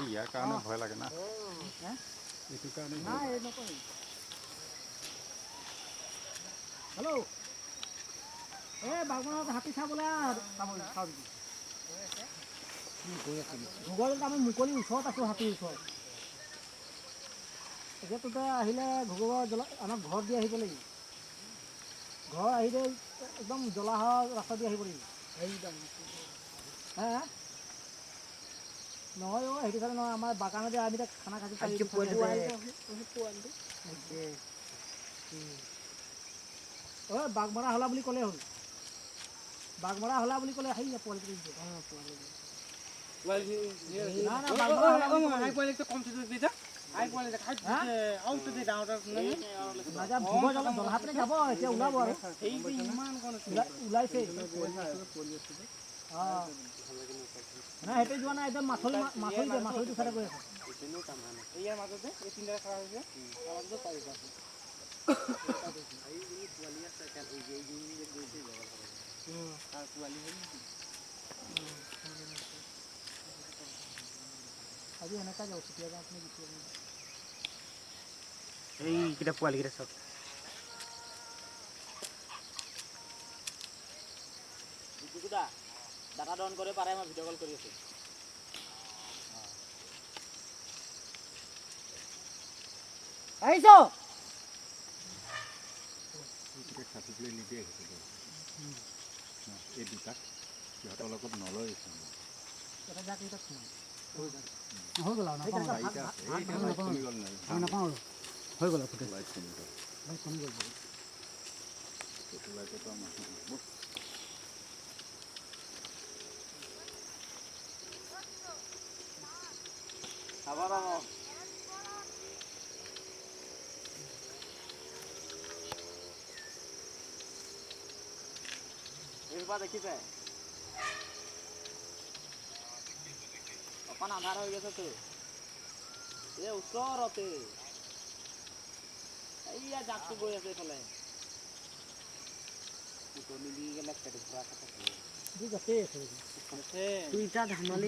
ইয়াৰ কাৰণে ভয় লাগে না এইটো কাৰণে। হেল্ল' এই বাগমানত হাতী চাবলৈ ভূগোলত আমি মুকলি ওচৰত আছোঁ, হাতীৰ ওচৰত। এতিয়া তোতে আহিলে ভূগোল জলা আমাক ঘৰত দি আহিব লাগিব। ঘৰ আহিলে একদম জলাহৰ ৰাস্তা দি আহিব লাগিব। হে নহয় অ' সেইটো কাৰণে নহয়, আমাৰ বাগানতে আমি এতিয়া খানা খাইছোঁ। অ' বাঘমৰা হলা বুলি ক'লে হ'ল, বাঘমৰা হলা বুলি ক'লে আহি পোৱালিটো। যাব এতিয়া ওলাব আৰু ওলাইছে। নাই সেইটো যোৱা নাই, একদম মাথলি মাথলি মাথলিটো চাইডে গৈ আছে। আজি এনেকা যাব চুতীয়া গাঁৱত নে গুচি। এইকেইটা পোৱালিকেইটা চাওক। ডাটা ডাউন কৰে পাৰে, মই ভিডিঅ' কল কৰি আছোঁ। আহিছ কাটিবলৈ নিদিয়ে এই দুটাক, সিহঁতৰ লগত নলয়। হৈ গ'ল কমি গ'ল। এইসোপা দেখিছে, অকণ আন্ধাৰ হৈ গৈছে তো। এই ওচৰতে এইয়া জাকটো গৈ আছে এইফালে। দুইটা ধেমালি।